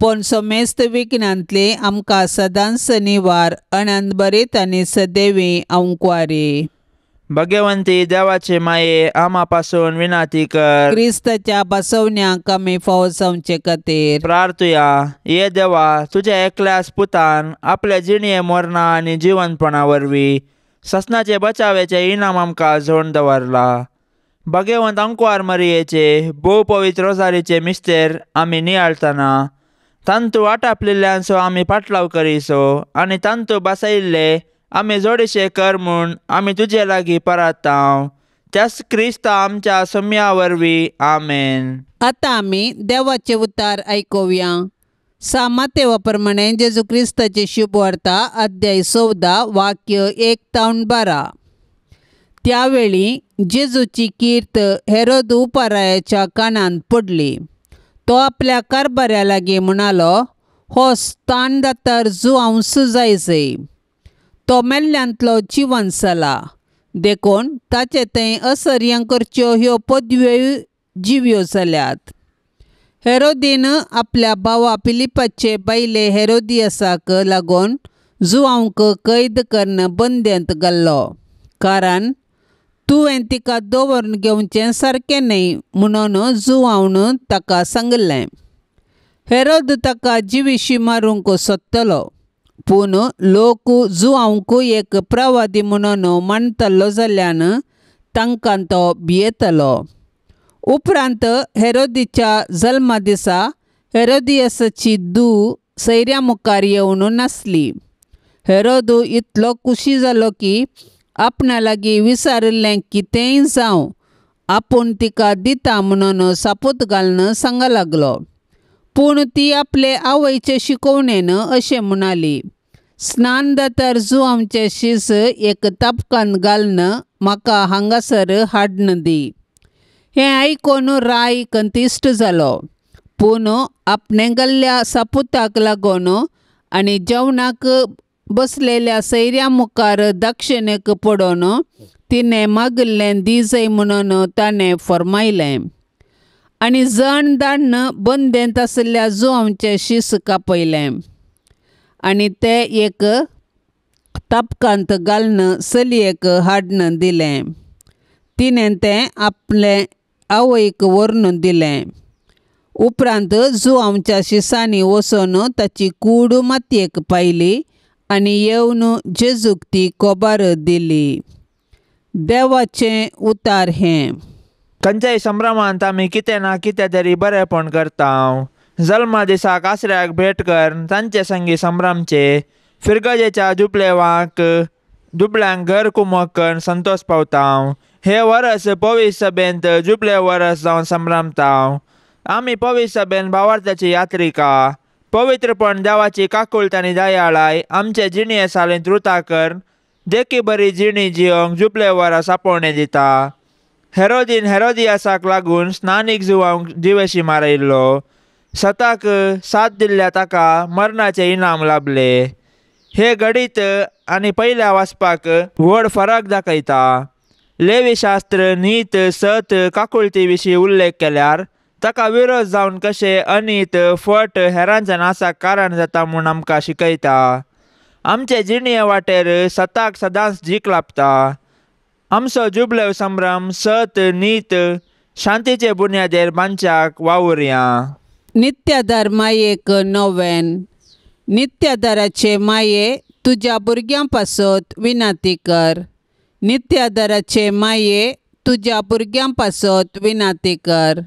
पूण समेस्त विघ्नांतली आमकां सदांच निवार अनंतभरीत आनी सदैवी अंकवारी। भगवंती देवाचे माये आमा पासून विनाती कर। क्रिस्ताच्या बसवण्याक आमी फावो जावचे खातीर प्रार्थुया। ये देवा, तुझ्या एकल्याच पुतान आपल्या जिणये मरणा आनी जिवनपणा वरवीं ससनाचे बचावेचे इनाम आमकां जोडून दवरला। भगवंत अंकवार मरियेचे भोव पवित्र रोजारीचे मिस्तेर आमी नियाळतना तांतू आटापलेल्यांचो आमी पाटलाव करीसो आनी तांतू बसयिल्ले आमी जोडीशे कर म्हूण आमी तुजे लागीं परातांव त्याच क्रिस्ता आमच्या सम्या वरवीं आमेन। आतां आमी देवाचे उतार आयकुया। सामातेवा प्रमाणे जेजू क्रिस्ताची शुभवार्ता अध्याय 14 वाक्य 1 ते 12। त्यावेळी जेजूची कीर्त हेरोद उपारायाच्या कानांत पडली। तो आपल्या कारभाऱ्या लागीं म्हणालो, हो स्थानदातार जुआंव सुजायजय, तो मेल्ल्यांतलो जिवन जाला, देखून ताचे थंय असर्यां करच्यो ह्यो पदव्यो जिव्यो जाल्यात। हेरोदीन आपल्या भावा फिलिपाचे बायले हेरोदियासाक लागून जुआंवक कैद करून बंदेंत घाल्लो, कारण तुवें तिका दवरून घेवचें सारकें न्हय म्हणून जुआंवन ताका सांगलें। हेरोद ताका जिविशी मारूंक सोदतलो, पूण लोक जुआंवक एक प्रवादी म्हणून मानतलो जाल्ल्यान तांकां तो भियेतलो. उपरांत हेरोदीच्या जल्मा दिसा हेरोदियसाची धूव सैऱ्या मुखार येवन नासली. हेरोद इतलो खुशी जालो की आपणा लागीं विचारिल्लें कितेंय जावं आपूण तिका दिता म्हणून सापूत घालून सांगा लागलो. पूण ती आपले आवयचे शिकवणेन अशें म्हणाली, स्नानदातार जुआंवचें शीस एक तापकान घालून म्हाका हांगासर हाडून दी. हें आयकून राय कंतिश्ट जालो. पूण आपणें घाल्ल्या सापुताक लागून आनी जेवणाक बसलेल्या सैऱ्या मुखार दक्षिणेक पडून तिणें मागिल्लें दी जाय म्हणून ताणें फर्मायलें आनी जण दाण्ण बंदेंत आशिल्ल्या जुआंवचें शीस कापयलें आनी तें एक तापकांत घालून चलयेक हाडून दिलें. तिणें तें आपले आवयक व्हरून दिलें. उपरांत जुआंवच्या शिसांनी वचून ताची कूड मातयेक पायली आनी येवन जेजूक ती कोबार दिली. देवाचें उतार हें. खंयच्याय संभ्रमांत आमी कितें ना कितें तरी बरेंपण करता. जल्मा दिसाक आसऱ्याक भेट कर तांचे संगी संभ्रमचे फिरगजेच्या दुबळेवांक दुबळ्यांक घर कुमक कर संतोश पावता. हे वरस पवीस सभेंत जुबले वरस जावन संभ्रमता. आमी पवीस सभेन भावार्थाची यात्रिका पवित्रपण देवाची काकुळट आनी दयाळाय आमचे जिणये सालींत रुता कर देखी बरी जिणी जियोंक जुबले वरस आपोवणें दिता. हेरोदीन हेरोदियासाक लागून स्नानीक जुवांक जिवेशी मारयल्लो. सताक साथ दिल्ल्या ताका मरणाचें इनाम लाभले. हे घडीत आनी पयल्या वाचपाक व्हड फरक दाखयता. लेवीशास्त्र नीत सत काकुळटी विशीं उल्लेख केल्यार ताका विरोध जावन कशें अनीत फट हेरांच्या नासाक कारण जाता म्हूण आमकां शिकयता. आमचे जिणये वाटेर सताक सदांच जीक लाबता. आमचो जुबलेव संभ्रम सत नीत शांतीचे बुन्यादेर बांदच्याक वावुरया. नित्यादार मायेक नोवेन. नित्यादाराचे माये तुज्या भुरग्यां पासत विनाती कर. नित्यादाराचे माये तुज्या भुरग्यां पासत विनाती कर.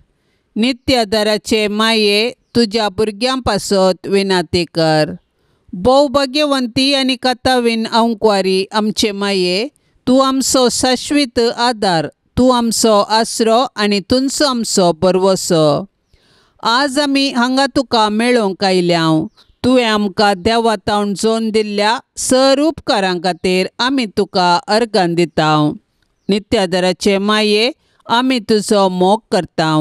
नित्यादाराचे माये तुज्या भुरग्यां पासत विनाती कर. भोव भाग्यवंती आनी कथावीन अंकवारी आमचे माये, तूं आमचो शाश्वीत आदार, तूं आमचो आसरो आनी तुंचो आमचो भरवसो. आज आमी हांगा तुका मेळोवंक आयल्या. तुवें आमकां देवा तावन जोन दिल्ल्या सर उपकारां खातीर आमी तुका अर्गां दिता. नित्यादाराचे माये आमी तुजो मोग करता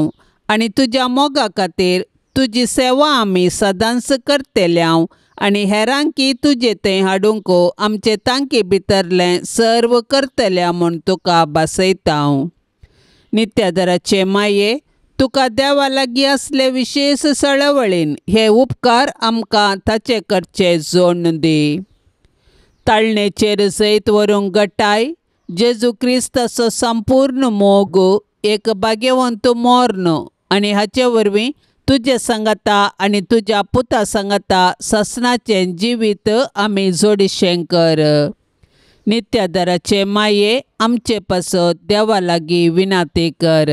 आनी तुज्या मोगा खातीर तुजी सेवा आमी सदांच करतल्या आनी हेरांकी तुजे थंय हाडूंक आमचे तांकी भितरलें सर्व करतल्या म्हूण तुका भासयता. नित्यादाराचे माये तुका देवा लागीं आसले विशेश सळवळीन हे उपकार आमकां ताचे कडचे जोडून दी. ताळणेचेर जैत व्हरूंक गटाय जेजू क्रिस्ताचो संपूर्ण मोग एक भाग्यवंत मोर्न आनी हाचे वरवीं तुजे सांगाता आनी तुज्या पुता सांगाता सासणाचें जिवीत आमी जोडिशें कर. नित्यादाराचे माये आमचे पासत देवा लागीं विनाती कर.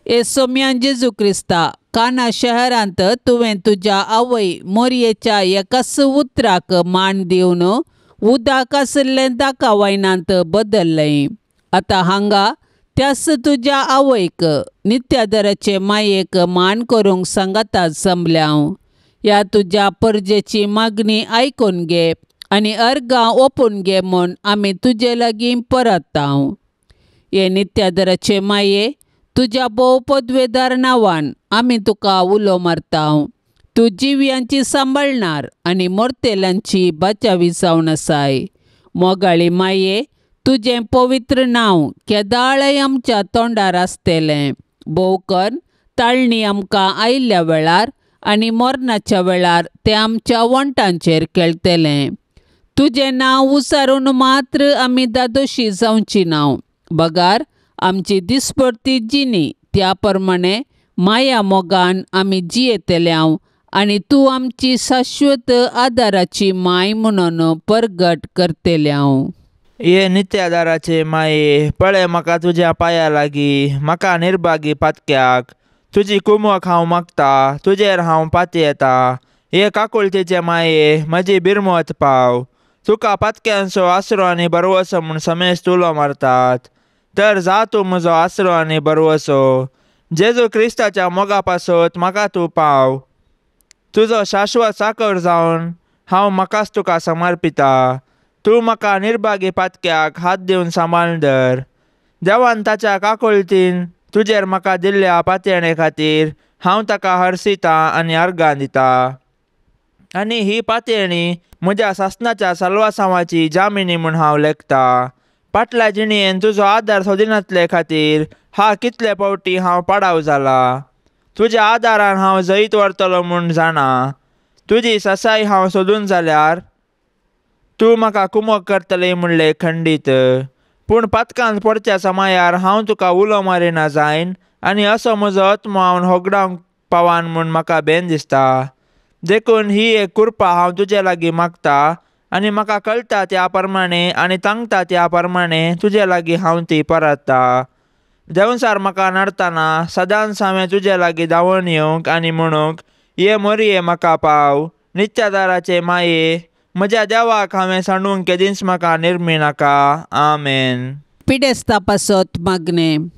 ए सोम्यान जेजू क्रिस्ता, काना शहरांत तुवें तुज्या आवय मोरयेच्या एकाच उतराक मान दिवन उदक आशिल्लें ताका वायनांत बदल्लें. आतां हांगा त्याच तुज्या आवयक नित्यादाराचे मायेक मान करूंक सांगाता जमल्या. ह्या तुज्या परजेची मागणी आयकून घे आनी अर्गां ओपून घे म्हूण आमी तुजे लागीं परतता. हे नित्यादाराचे माये तुज्या भोव पदवेदार नांवान आमी तुका उलो मारता. तूं जिव्यांची सांबाळणार आनी मोरतेल्यांची बाचावी जावन आसाय. मोगाळी माये तुजें पवित्र नांव केदाळय आमच्या तोंडार आसतलें. भोव करून ताळणी आमकां आयिल्ल्या वेळार आनी मरणाच्या वेळार तें आमच्या वण्टांचेर खेळटलें. तुजें नांव उचारून मात्र आमी दादोशी जावची ना, बगार आमची दिसपडती जिणी त्या प्रमाणे माया मोगान आमी जियेतल्या आनी तूं आमची शाश्वत आदाराची माय म्हणून परगट करतल्यांव. ये नित्य आदाराचे माये, पळय म्हाका तुज्या पांया लागीं, म्हाका निर्भागी पातक्याक तुजी कुमक हांव मागता, तुजेर हांव पातयेता. हे काकुळतेचे माये, म्हजी बिरमत पाव. तुका पातक्यांचो आसरो आनी बरवसो म्हूण समेस्त उलो मारतात, तर जा तूं म्हजो आसरो आनी बरवसो. जेजू क्रिस्ताच्या मोगा पासत म्हाका तूं पाव. तुजो शाश्वत साकर जावन हांव म्हाकाच तुका समर्पिता. तूं म्हाका निर्भागी पातक्याक हात दिवन सांबाळून धर. देवान ताच्या काकुळतीन तुजेर म्हाका दिल्ल्या पातयेणे खातीर हांव ताका हरसिता आनी अर्गां दिता. आनी ही पातयेणी म्हज्या सासणाच्या साल्वासांवाची जामिनी म्हूण हांव लेखता. पाटल्या जिणेन तुजो आदार सोदिनातले खातीर हा कितले फावटी हांव पाडाव जाला. तुज्या आदारान हांव जैत व्हरतलो म्हूण जाणा. तुजी ससाय हांव सोदून जाल्यार तूं म्हाका कुमक करतली म्हणलें खंडीत. पूण पातकान पडच्या समायार हांव तुका उलो मारिना जायन आनी असो म्हजो आत्मो हांव होगडावंक पावान म्हूण म्हाका बेन दिसता. देखून ही एक कृपा हांव तुजे लागीं मागता आनी म्हाका कळटा त्या प्रमाणे आनी तांगता त्या प्रमाणे तुजे लागीं हांव ती परतता. देंवसार म्हाका नडतना सदांच हांवें तुजे लागीं धांवून येवंक आनी म्हणूंक, ये मोरये म्हाका पाव. नित्यादाराचे माये, म्हज्या देवाक हांवें सांडूंक केदींच म्हाका निर्मी नाका. आमेन. पिडेस्ता पासत मागणें.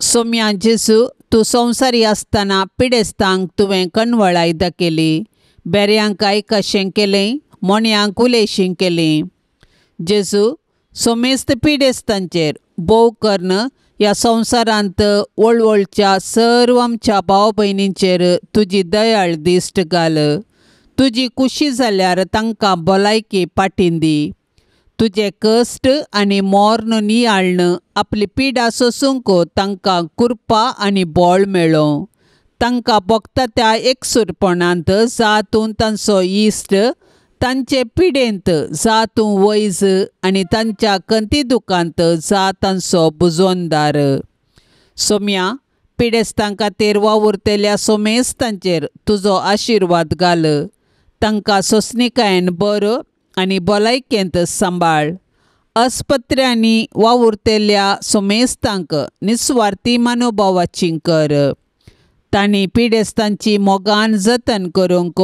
सोम्या जेजू, तूं संवसारी आसतना पिडेस्तांक तुवें कणवळाय दाखयली, बेऱ्यांक आयकशें केलें, मोण्यांक उलयशीं केली. जेजू, सोमेस्त पिडेस्तांचेर भोव कर्ण ह्या संवसारांत वळवळच्या सर्व आमच्या भाव भयणींचेर तुजी दयाळ दिश्ट घाल. तुजी कुशी जाल्यार तांकां भलायकी पाटीन दी. तुजे कश्ट आनी मोर्न नियाळ्ण आपली पिडा सोसूंक तांकां कृपा आनी बळ मेळों. तांकां भोगता त्या एकसुरपणांत जातून तांचो इश्ट, तांचे पिडेंत जा तूं वैज आनी तांच्या कंती दुकांत जा तांचो बुजोनदार. सोम्या, पिडेस्तां खातीर वावुरतल्या सोमेस्तांचेर तुजो आशिर्वाद घाल. तांकां सोंसणीकायेन बरो आनी भलायकेंत सांबाळ. आस्पत्र्यांनी वावुरतल्या सोमेस्तांक निस्वार्थी मनोभावाची कर. तांणी पिडेस्तांची मोगान जतन करूंक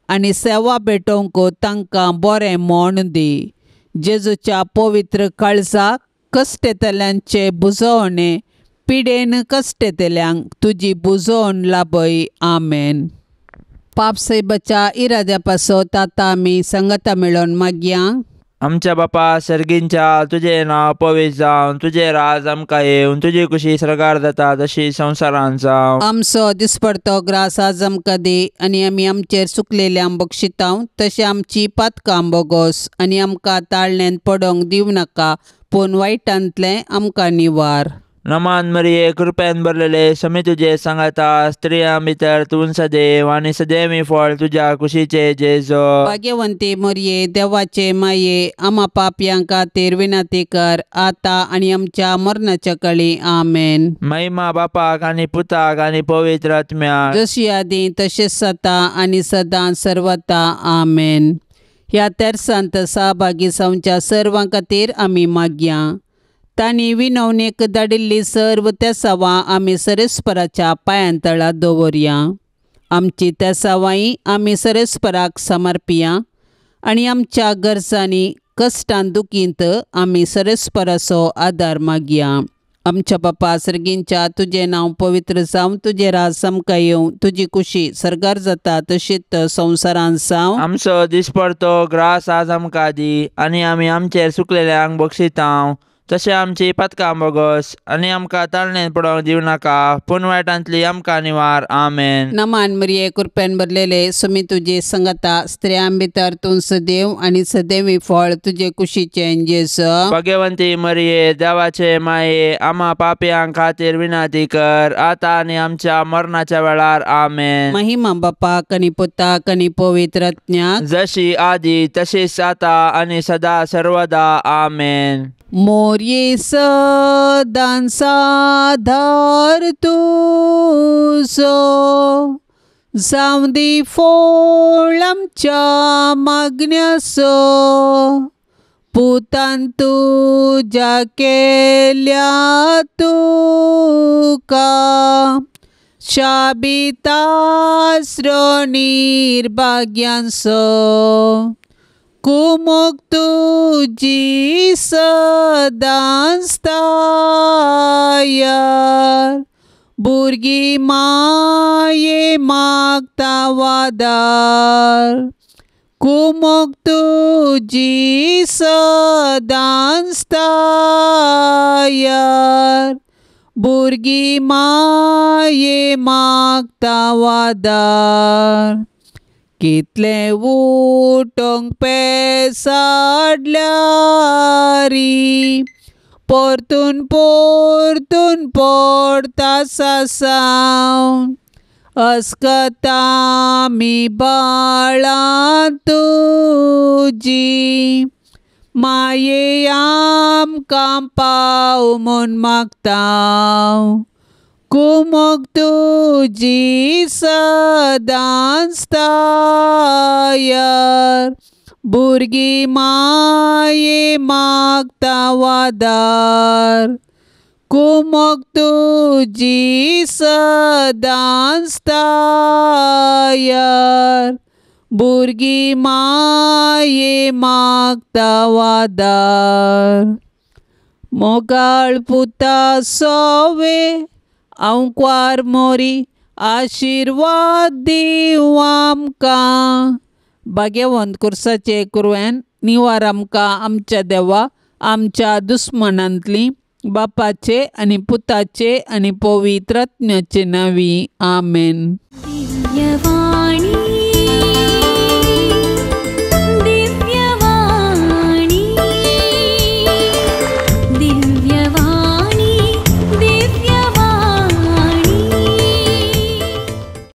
आनी सेवा भेटोवंक तांकां बरें म्हण दी. जेजूच्या पवित्र काळजाक कश्टेतल्यांचे बुजवणे पिडेन कश्टेतल्यांक तुजी बुजवण लाभय. आमेन. पाप सायबाच्या इराद्या पासत आतां आमी संगता मेळोवन मागया. आमच्या बापा सर्गींच्या, तुजें नांव पवित्र जावन, तुजें राज आमकां येवन, तुजी कुशी सर्गार जाता तशी संवसारांत जावं. आमचो दिसपडतो ग्रास आज आमकां दी आनी आमी आमचेर चुकलेल्यांक बक्षितांव तशें आमची पातकां बोगोस आनी आमकां ताळण्यांत पडोवंक दिवं नाका, पूण वायटांतलें आमकां निवार. नमान मरिये, कृपेन भरलेले, समी तुजे सांगाता, स्त्रियां भितर तूं सदैव आनी सदैवी फळ तुज्या कुशीचे जेजो. भाग्यवंती मरिये, देवाचे माये, आमा पापयां खातीर विनंती कर आतां आनी आमच्या मरणाच्या कळी. आमेन. महिमा बापाक आनी पुताक आनी पवित्र आत्म्याक, जशी आदी तशेंच आतां आनी सदां सर्वता. आमेन. ह्या तेर्सांत सहभागी जावच्या सर्वां खातीर आमी मागया. तांणी विनवणेक धाडिल्ली सर्व तेसावां आमी सरेस्पराच्या पांयांतळा दवरया. आमची तेसावांय आमी सरेस्पराक समर्पिया आनी आमच्या गरजांनी कश्टान दुखींत आमी सरेस्पराचो आदार मागया. आमच्या बापा सर्गींच्या, तुजें नांव पवित्र जावं, तुजें राज आमकां येवं, तुजी कुशी सर्गार जाता तशीच संवसारांत जावं. आमचो दिसपडतो ग्रास आज आमकां दी आनी आमी आमचेर चुकलेल्यांक बक्षितांव तशें आमची पातकां बोगस आनी आमकां ताळणेन पडोवंक दिवं नाका, पूण वायटांतली आमकां निवार. आमेन. नमान मरिये, कृपेन भरलेले, सुमी तुजे संगता, स्त्रियां भितर तूं सदैव आनी सदैवी फळ तुजे कुशीचें जेजू. भाग्यवंती मरिये, देवाचे माये, आमा पापयां खातीर विनंती कर आतां आनी आमच्या मरणाच्या वेळार. आमेन. महिमा बापाक आनी पुताक आनी पवित्र आत्म्याक, जशी आदी तशीच आतां आनी सदा सर्वदा. आमेन. मोरये सदां साधार तुजो, जावं दी फोळ आमच्या मागण्याचो पुतान तुज्या केल्या तुका शाबितास्रो निर्भाग्यांचो कुमोक तुजी सदांच तायार भुरगीं माये मागता वादार कुमोक तुजी सदांच तायार भुरगीं माये मागता वादार कितलें उठोंक पेसाडल्यारी परतून परतून पडता सासांव अस्कता आमी बाळां तुजी माये आमकां पाव म्हूण मागता कुमोक तुजी सदांच तायार भुरगीं माये मागता वादार कुमोक तुजी सदांच तायार भुरगीं माये मागता वादार मोगाळ पुता सोवे आंकवार मोरी आशिर्वाद दिवं आमकां भाग्यवंत कुर्साचे कुरवेन निवार आमकां आमच्या देवा आमच्या दुस्मनांतली बापाचे आनी पुताचे आनी पवित्र आत्म्याचे नांवी आमेन. दिव्यवाणी.